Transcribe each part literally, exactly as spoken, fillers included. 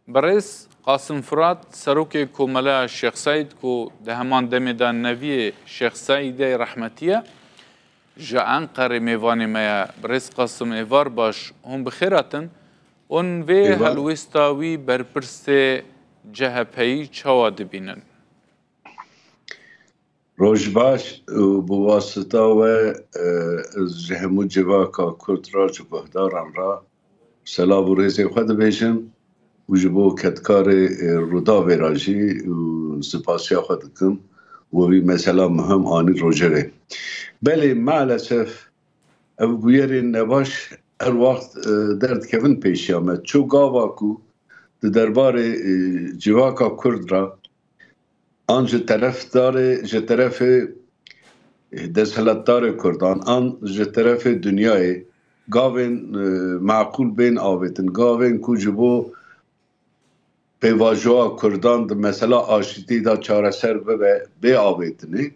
Birêz Qasim Firat, serokê Komeleya Şêx Seîd ku di heman demê de neviyê Şêx Seîdê rehmetî ye, ji Enqerê mêvanê me ye. Birêz Qasim, êvar baş, hûn bi xêr hatin. Hûn vê Êvar. helwêsta wî berpirsê C H P'yî çawa dibînin? Roj baş û bi wasita we, e, ez ji hemû civaka Kurd re, ji guhdaran re selav û rêzê xwe dibêjim û ji bo kedkarê, e, Rûdawê re jî û sipasiya xwe dikim û wî mesela muhim anî rojevê. Belê, maalesef ev bûyerên nebaş her wext, e, derdikevin pêşiya me. Ço gava ku di derbarê, e, civaka Kurd re an ji terefdarê, ji terefê, e, desthilatdarê Kurdan, an ji terefê dinyayê gavên, e, maqûl bên avêtin, gavên ku ji bo pêvajoya Kurdan di mesela aşitî de çareser bibe, bê avêtinê,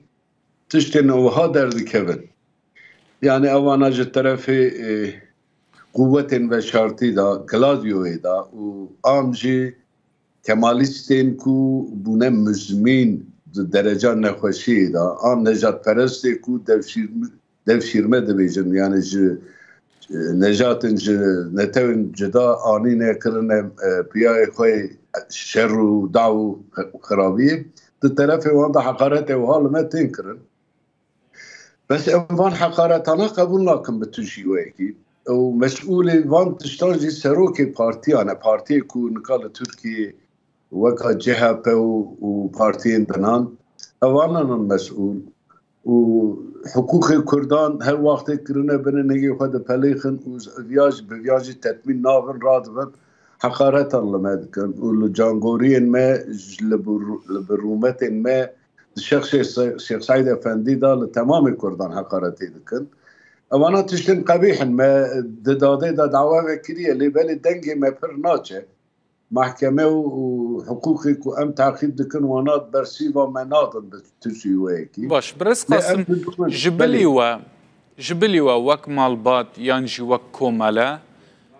tiştên wiha derdikevin. Yani evana ji terefê, e, quwetên veşartî de, Gladioyê de û am jî Kemalîstên ku bûne muzmîn di dereca nexweşiyê de, an nejatperestê ku devşîrm-, devşîrme dibêjin, yani ji, e, nejatên, ji netewên cuda anîne kirine, e, piyayê xwe şer û daw û xirabiyê, di terefê wan de heqaretê wiha li me tên kirin. Bes em van heqaretana qebûl nakin bi tu şîweyekî. Û mesûlê van tiştan jî serokê partiyan e, partiyê ku nika li Tirkiyê weka C H P û, û partiyên dinan, evanan in mesûl. Û hiqûqê Kurdan her wextê kirine binê nigê xwe dipelêxin û viya jî, bi viya jî tetmîn nabin, radibin, heqaretan li me dikin û li cangoriyên me, ji, li bir-, li bi rûmetên me di şexsê Se-, Şêx Seîd Efendî de li temamê Kurdan heqaretê dikin. Evana tiştên qebîh in. Me di dadê de dawa vekiriye, lê belê dengê me pir naçe. Mahkeme û, û hiqûqê ku em teqîb dikin, wana bersîva me nadin bi tu şîweyekî. Baş, Birêz Qasim, ji bilî we, ji bilî we wek malbat yan jî wek komele,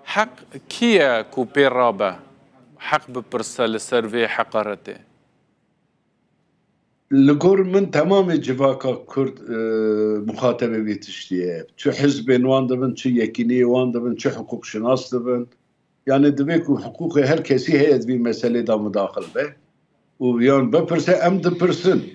heq kî ye ku pê rabe, heq bipirse li ser vê heqaretê? Li gor min temamê civaka Kurd, e, muxatebê vê tiştî ye. Çi hizbên wan dibin, çi yekîniyê wan dibin, çi hiqûqşinas dibin. Yani divê ku hiqûqê her kesî heye di vî meselê de mudaxil be û yan bipirse, em dipirsin.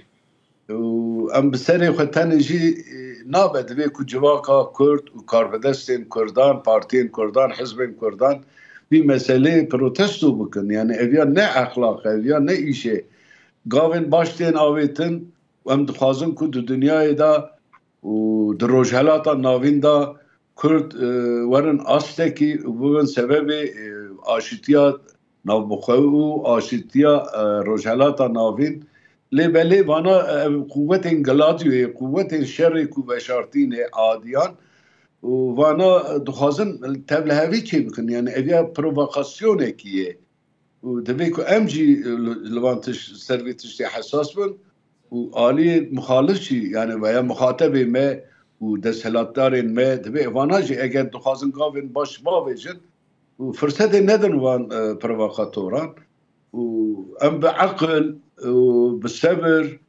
Û em bi serê xwe tenê jî, e, nabe, divê ku civaka Kurd û karbidestên Kurdan, partiyên Kurdan, hizbên Kurdan vî meselê protesto bikin. Yani ev ya ne exlaq e, ev ya ne îş e. Gavên baş tên avêtin û em dixwazin ku di dinyayê de û di Rojhelata Navîn de Kurd, e, werin astekî û bibin sebebê, e, aşîtiya navbixwe û aşîtiya, e, Rojhelata Navîn. Lê belê vana, e, ev quwetên Gladioyê, quwetên şerê ku veşartîne adiyan û vana, e, dixwazin tevlihevî çêbikin. Yani ev ya provokasyonekî ye. Û divê ku em jî li, li van tiş-, ser vê tiştê hesas bin û aliyê muxalif jî, yani veya muxatebê me û desthilatdarên me, divê vana jî eger dixwazin gavên baş bavêjin û firsetê nedin van, e, provokatoran û em bi eqil û bi sebir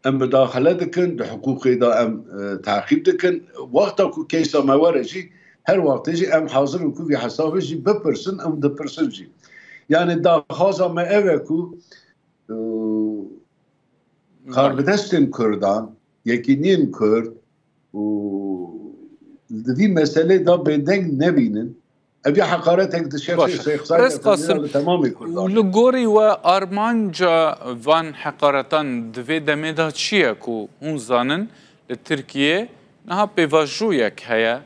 em mudaxile dikin, di hiqûqê de em, e, teqîb dikin. Wexta ku keysa me were jî, her wextê jî em hazir in ku vî hesabê jî bipirsin, em dipirsin jî. Yani daxwaza me ev e ku, e, karbidestên Kurdan, yekîniyên Kurd û di vî meselê de bêdeng nebînin. Ev ya heqaretek di şexsê Şêx Seîd Efendî re li temamê Kurdan. Û li gorî we armanca van heqaretan di vê demê de çi ye ku hûn zanin li Tirkiyê niha pêvajoyek heye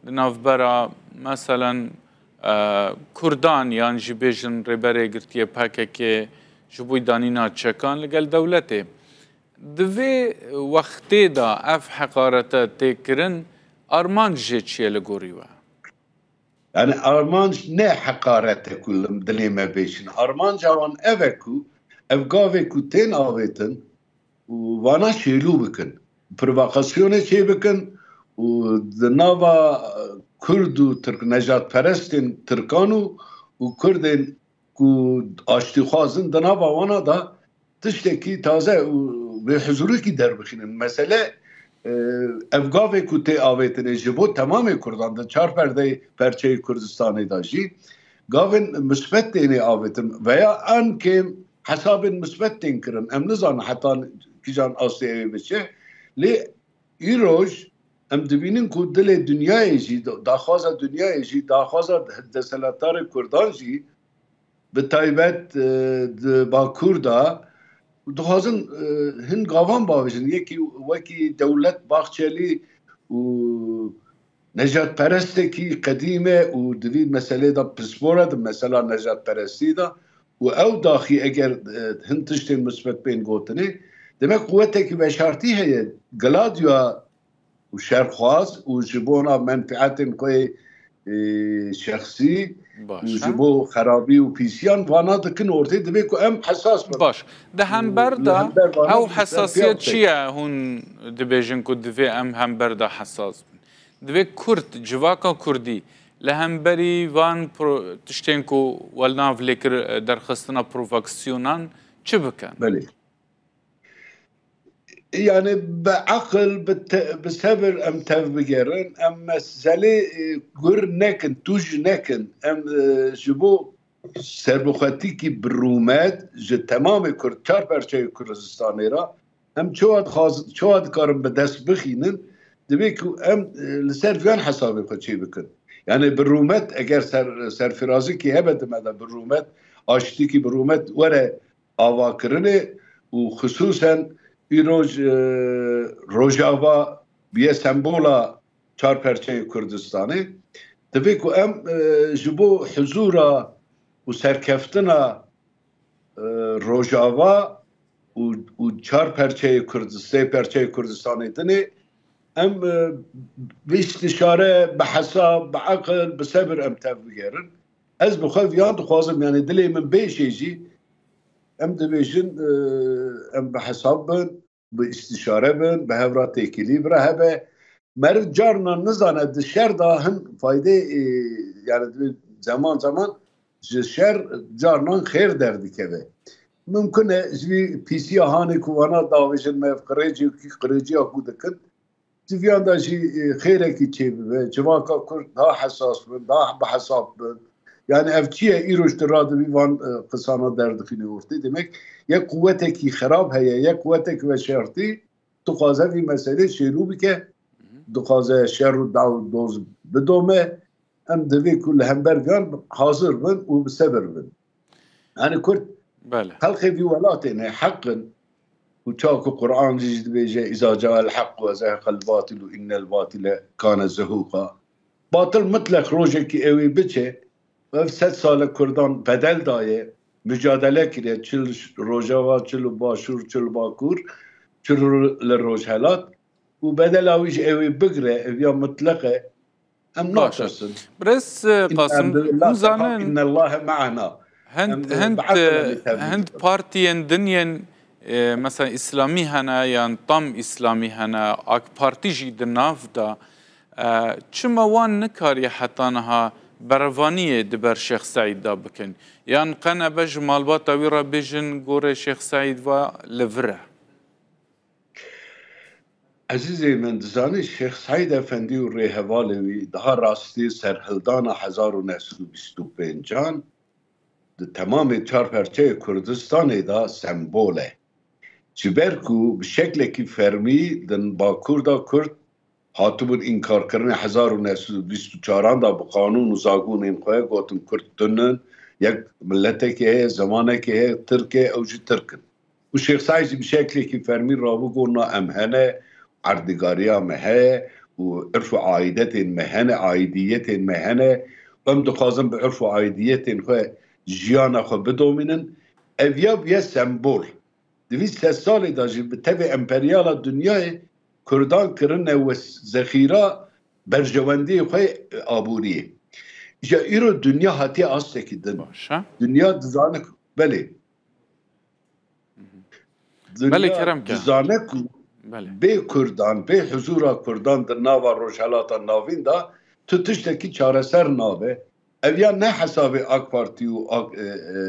di navbera, meselen, e, Kurdan yan jî bêjin rêberê girtiye P K K ji bo danîna çekan li gel dewletê. Di vê wextê de ev heqarete tê kirin, armanc jê çi ye li gorî we? Yani armanc ne heqaret e ku li dilê me bêjin. Armanca wan ev e ku ev gavê ku tên avêtin û vana şêlû bikin, provokasyonê çê bikin û di nava Kurd û Tirk nejatperestên Tirkan û, û Kurdên ku aştîxwazin di nava wana da tiştekî taze û bêhuzurîkî derbixînin. Mesele, e, ev gavê ku tê avêtinê ji bo temamê Kurdan di çar perdeyê perçeyê Kurdistanê de jî gavên misbet tênê avêtin veya an kêm hesabên misbet tên kirin. Em nizanin heta kîjan astê ew ê biçe. Lê îroj em dibînin ku dilê dinyayê jî, daxwaza dinyayê jî, daxwaza desthilatdarê Kurdan jî bi taybet, e, di Bakur de dixwazin, e, hin gavan bavêjin. Yekî wekî Dewlet Bahçelî û nejadperestekî qedîm e û di vî meselê de pispor e, di mesela nejadperestî de û ew daxî eger, e, hin tiştên misbet bên gotinê, demek quwetekî veşartî heye. Gladyoya û şerxwaz û ji bona menfietên xwe, e, şexsî Baş, û ji ha? bo xerabî û pîsiyan vana dikin ortê, divê ku em hesas bin. Baş. Di hember Li de hember vana ew bi hesasiyet serpiya çi ye hûn dibêjin ku divê em hember de hesas bin? Divê Kurd, civaka Kurdî li hemberî van pro-, tiştên ku welnav lê kir, e, derxistina provokasyonnan çi bikin? Belê. Yani bi aqil, bi te-, bi sebir em tev bigerin, em meselê, e, gur nekin, tûj nekin. Em, e, ji bo serbixwetîkî bi rûmet ji temamê Kurd, çar perçeyê Kurdistanê re em çawa dixwaz-, çawa dikarin bi dest bixînin, divê ku em, e, li ser viyan hesabê xwe çê bikin. Yani bi rûmet eger ser-, serfirazikî hebe di me de bi rûmet, aştîkî bi rûmet were avakirinê û xisûsen îroj, e, Rojava biye sembola çar perçeyê Kurdistanê. Divê ku em, e, ji bo huzura û serkeftina, e, Rojava û, û çar perçeyê Kurd-, sê perçeyê Kurdistanê dinê em, e, bi îstişare, bi hesab, bi aqil, bi sebir em tev bigerin. Ez bi xwe viyan dixwazim, yani dilê min bêşê jî, em dibêjin, e, em bi hesab bin, bi îstişare bin, bi hev re têkilî bi re hebe. Meriv carna nizane di şer de hin faydê, e, yani di zeman zeman ji şer carnan xêr derdikeve. Mimkun e ji vî pîsiya hanê ku wana davêjin me ev qirêcî, qirêciya ku dikin, Di viyan de jî, e, xêrekî çêbibe, civaka Kurd daha hesas bin, daha bi hesab bin. Yani ev çi ye? Îroj tu radibî van, e, qisana derdixînî ortê. Demek yek quwetekî xerab heye, yek quwetek veşartî dixwaze vî meselê şêlû bike, dixwaze şer û daw doz bidome. Em divê ku li hember viyan hazir bin û bi sebir bin. Yani Kurd Belê. xelqê vî welatê ne, heq in. Û çawa ku Quran jî dibêje, "Îza cael heq ve zeheqel batil û innel batile kane zehuqa." Batil mitleq rojekî ew ê biçe, ev sed sal e Kurdan bedel daye, mücadele kiriye, çi li Rojava, çi li Başûr, çi li Bakur, çi li Rojhelat. Û bedela wî jî ew ê bigire, ev ya mitleq e. Em Baş e. natirsin. Birêz, e, Qasim, hûn zanin, innallahe me'ana. Hind, Em, hind, bi aqil e, em ê tevlî hind bikin. partiyên din yên, e, mesela îslamî hene yan tam îslamî hene, AK Partî jî di nav de, e, çima wan nikariye heta niha berevaniyê di ber Şêx Seîd de bikin? Yan qe nebe ji malbata wî re bêjin gorê Şêx Seîd ve li vir e? Ezîzê min, dizanî Şêx Seîd Efendî û rêhevalê wî daha rastî serhildana hezar û neh sed û bîst û pêncan di temamê çar perçeyê Kurdistanê de sembol e. Ji ber ku bi şeklekî fermî di Bakur de Kurd hatibûn înkarkirinê hezar û neh sed û bîst û çaran de bi qanûn û zagonên xwe gotin Kurd tune ne, yek miletekê heye, zimanekê heye, Tirk e, ew jî Tirk in. Û Şêx Seîd jî bi şeklekî fermî rabû got, na em hene, erdnîgariya me heye û irf û aîdetên me hene, aîdiyetên me hene. Em dixwazin bi irf û aîdiyetên xwe jiyana xwe bidomînin. Ev ya bûye sembol. Di vî sed salê de jî bi tevê emperyala dinyayê Kurdan kirine wes-, zexîra berjewendiyê xwe aboriyê. Îja îro dinya hatiye astekî din. Baş e. Dinya dizane ku, belê. Belê, Dinya kerem ke. dizane ku Belê. bê Kurdan, bê huzura Kurdan di nava Rojhelata Navîn de tu tiştekî çareser nabe. Ev ya ne hesabê AK Partî û AK, e, e,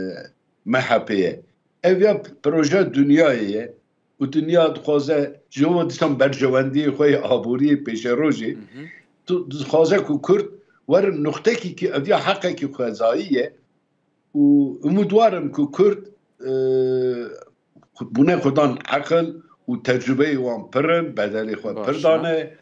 M H P ye. Ev ya proje dinyayê ye. Û dinya dixwaze ji bo dîsan berjewendiyê xwe yê aboriyê pêşerojê, tu dixwaze ku Kurd werin nuqtekî ki ev ya heqekî xwezayî ye. Û umîdwar im ku Kurd, e, bûne xwe dan eqil û tecrubeyê wan pir in, bedelê xwe pir dane.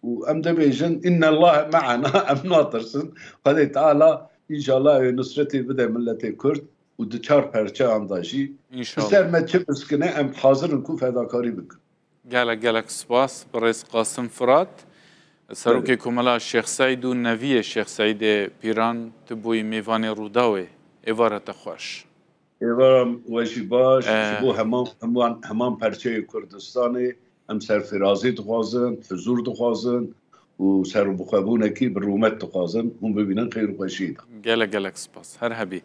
Û em dibêjin, "Innallahe me'ana", em natirsin. Xwedê Teala înşallah wê nusretê bide miletê Kurd û di çar perçeyan de jî. Bi ser me çi biskine, em hazir in ku fedakarî bikin. Gelek, gelek spas. Birêz Qasim Firat, Serokê Komela Şêx Seîd û neviyê Şêx Seîdê Pîran, tu bûyî mêvanê Rûdawê. Êvara te xweş. Êvara we jî baş. Ji bo heman, heman, heman perçeyê Kurdistanê em serfirazî dixwazin, huzûr dixwazin û serbixwebûnekî bi rûmet dixwazin. Hûn bibînin xêr û xweşiyê de. Gelek, gelek spas. Her hebî.